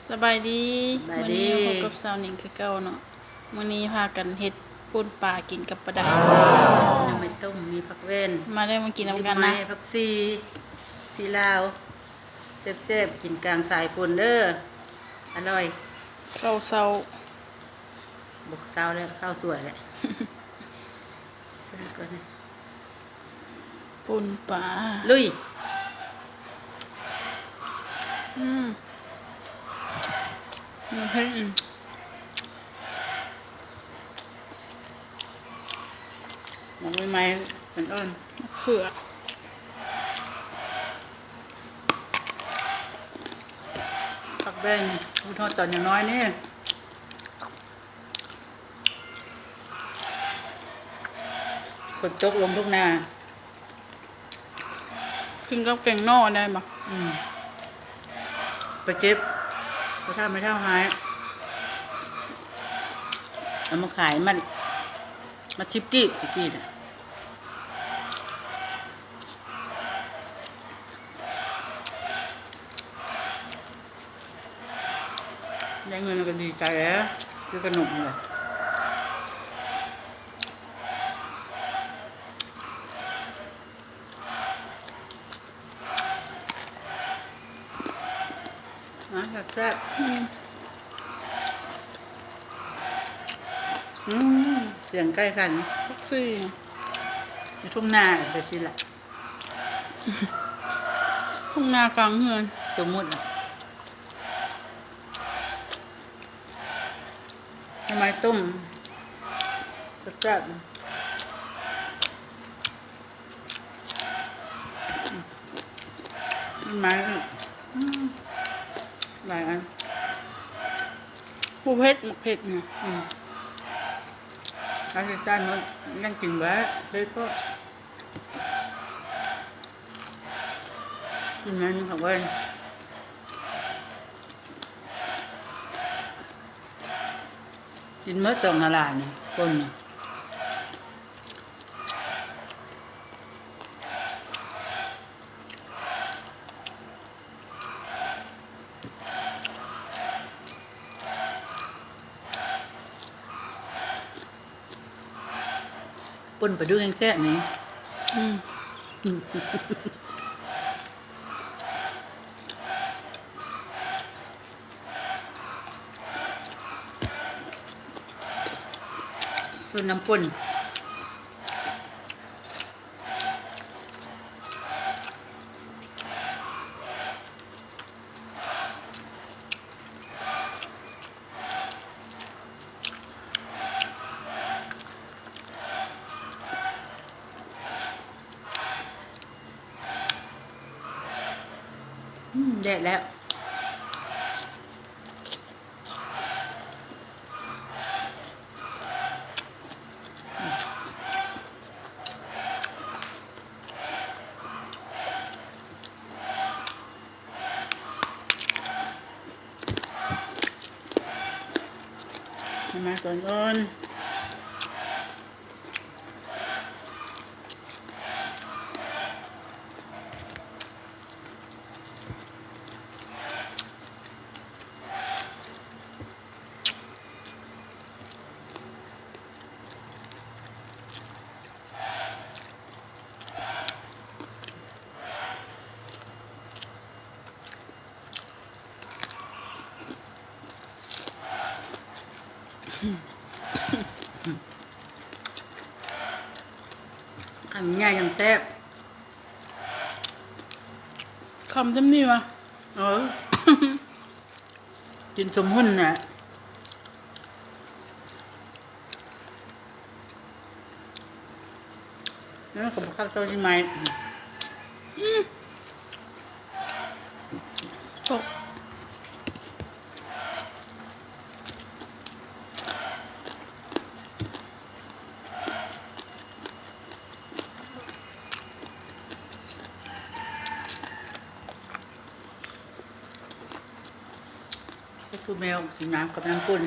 ສະບາຍດີ ສະບາຍດີ ມື້ນີ້ພົບກັບສາວໜິງຄືເກົ່າເນາະ. ມື້ນີ້ພາກັນເຮັດປົ່ນປາກິນກັບປາດາວ ໜໍ່ໄມ້ຕົ້ມ ມີຜັກແວ່ນ ມາເດີ ມາກິນນຳກັນນະ ມີໄມ້ ຜັກຊີ ຊີລາວ ແຊບໆ ກິນກາງສາຍຝົນເດີ ອະລ່ອຍ. ເຂົ້າເຊົ້າ ບໍ່ເຊົ້າແລ້ວ ເຂົ້າສວຍແລ້ວ ໃສ່ກ່ອນນະ. ປົ່ນປາ ລຸຍ. ອືມ ອືມ ເຜັດ ອືມ ໝາກໄມ້ໄມ້ ເປັນອ່ອນ ມະເຂືອ ຜັກແວ່ນ ເຮັດຮອດຕອນຍັງນ້ອຍນີ້. ຝົນຕົກລົງທົ່ງນາ ກິນກັບແກງໜໍ່ໄດ້ບໍ່? ອືມ ໄປເກັບ ໄປຖາມແມ່ເຖົ້າຮ້າຍ ເອົາມາຂາຍມັດ ມັດສິບກີບ ຕະກີ້ນະ. ໄດ້ເງິນກໍດີໃຈແລ້ວ ຊື້ຂະໜົມເລີຍ. ອາ ແຊບໆ ອືມ ອືມ ສຽງໄກ່ຂັນ ທຸກທີ່ ຢູ່ທົ່ງນາໄປຊີ້ລະ. ທົ່ງນາກາງເຮືອນ ສົມມຸດ ໜໍ່ໄມ້ຕົ້ມ ແຊບໆ ໜໍ່ໄມ້ ອືມ ຫຼາຍອັນ ບໍ່ເຜັດ ໝາກເຜັດນະ ອືມ ອັນນີ້ຊັ້ນມັນຍັງກິນບໍ່ໄດ້ ເຜັດໂພດ. ກິນມັນເຂົ້າໄວ້ ກິນໝົດສອງອາລານີ້ ຄົນນີ້. ປົ່ນປາດຸກແຮງແຊບນີ້ ອືມ ສົ້ນນ້ຳປົ່ນ. ອືມ ແດດແລ້ວ. ມາກ່ອນ ອ່ອນ. ຄຳໃຫຍ່ຈັ່ງແຊບ ຄຳສ່ຳນີ້ຫວາ? ເອີ ກິນສົມຫຸ່ນນະ. ເອີ ເຂົາບໍ່ຄັກເຈົ້າຊິໄໝ້ ອືມ ຕົກ. ຄືແມວກິນນ້ຳກັບນ້ຳປຸ້ນ. ອ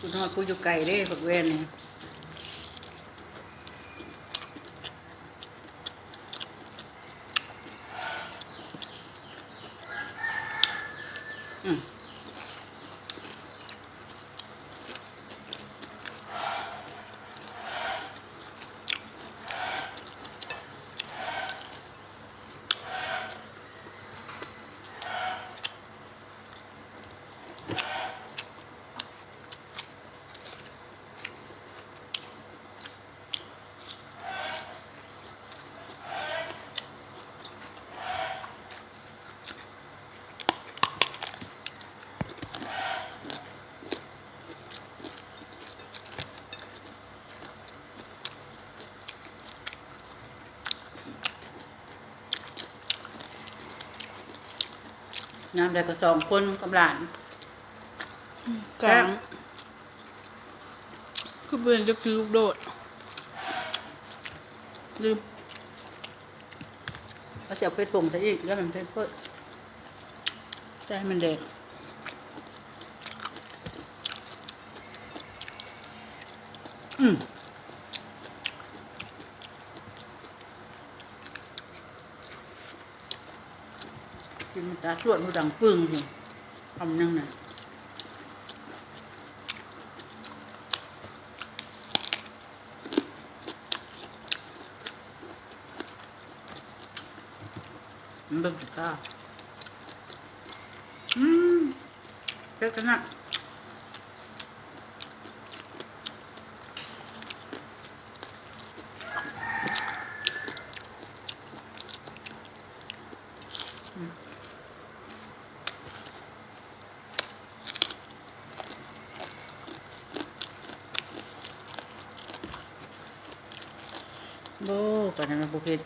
ฮอดผู้อยู่ไกลเด้ บักแว่นนี่ อืม ยามใดก็สองคนกับหลาน อืม แซ่บ กลาง คือเพิ่นจะกินลูกโดด ลืม เอาสิเอาเผ็ดผงใส่อีก แล้วมันเผ็ดเพิ่ม ใส่ให้มันแดง อืม กินตาสวดหูดังปึ้ง คำหนึ่งน่ะ มันเบิ่งสิค่ะ อืม เผ็ดขนาด โอ้ ปานนั้นมันบ่เผ็ด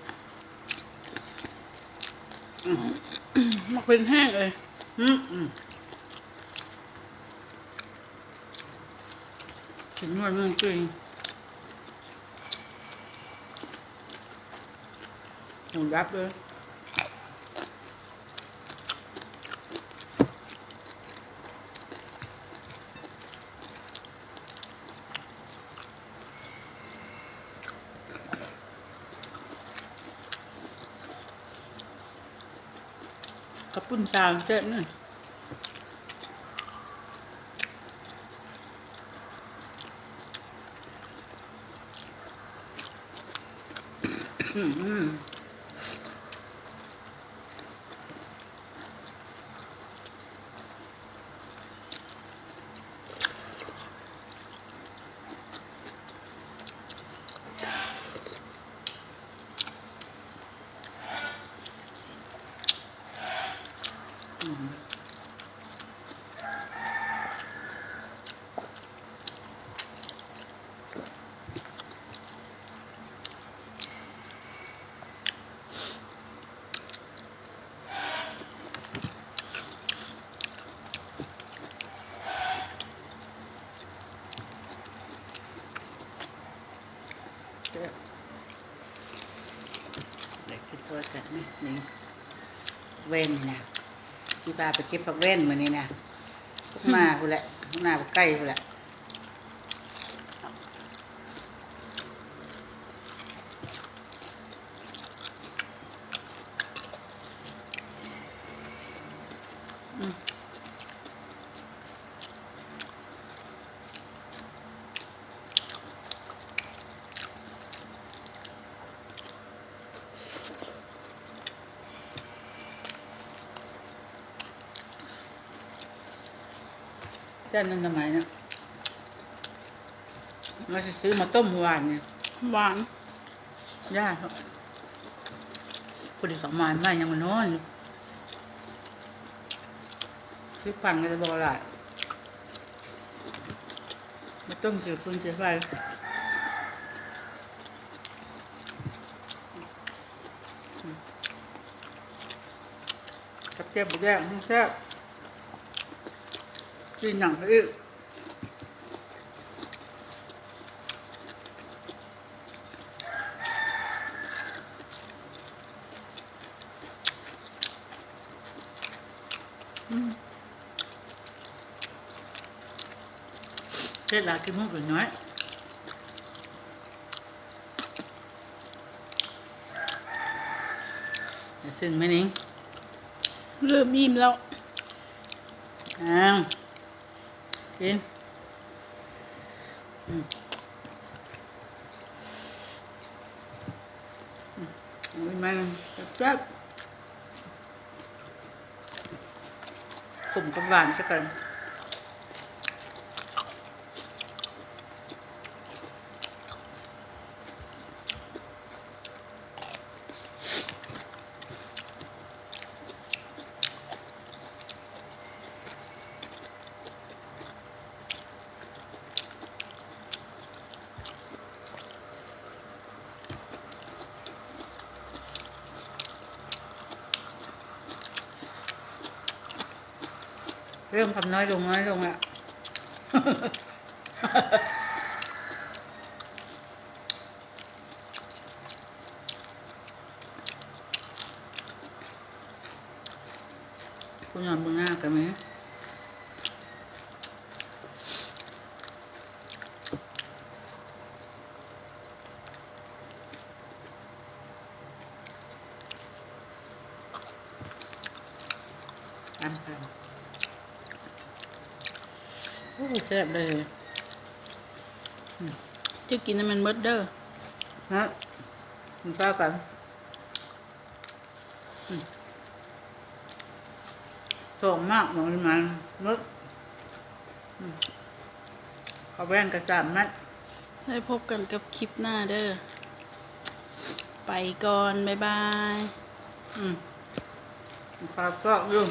มักเผ็ดแฮงเอ้ย อืม อืม กินหน่วยหนึ่งจริง หมูยักษ์เลย ข้าวปุ้นซาวแซ่บเนาะ อืม อืม อืม แซ่บ ได้กินซอยกันนี่ นี่ แว่นนี่นะ สิพาไปเก็บผักแว่นมื้อนี้นะ พวกหน้าพู้นแหละ พวกหน้าบักไก่พู้นแหละ อืม แจ่วน้ำไม้เนาะ ว่าสิซื้อมาต้มหวานนี่ หวาน ย่า พอดีเขามาใหม่ยังมานอนอยู่ ซื้อปั่นก็จะบ่หลาย มาต้มใส่ฟืนใส่ไฟ กับแจ่วหมูแดง แซ่บ กินหนังไปอีก อืม เท ເຮັດລາຍຂີ້ມູກນ້ອຍໆ ເຊິ່ງແມ່ນິງເລີ່ມອີ່ມແລ້ວ. ອ້າວ ກິນ ອືມ ອືມ ໂອ້ຍ ມັນແຊບໆ. ຂົມກັບຫວານຊະກັນ. ເລີ່ມຄຳນ້ອຍລົງ ນ້ອຍລົງລະ. ຜູ້ນອນເບິ່ງໜ້າກໍມີ. ຕຳຕຳ ໂອ້ ແຊບເລີຍ. ອືມ ເຈົ້າກິນໃຫ້ມັນໝົດເດີ ຮະ ກິນຂ້າວກັນ. ອືມ ສອງໝາກ ໝາກນີ້ມັນໝົດ. ອືມ ເຂົ້າແວ່ນກໍສາມມັດ. ແລ້ວພົບກັນກັບຄລິບໜ້າເດີ. ໄປກ່ອນ ບາຍບາຍ. ອືມ ຂ້າວຈອກຢູ່.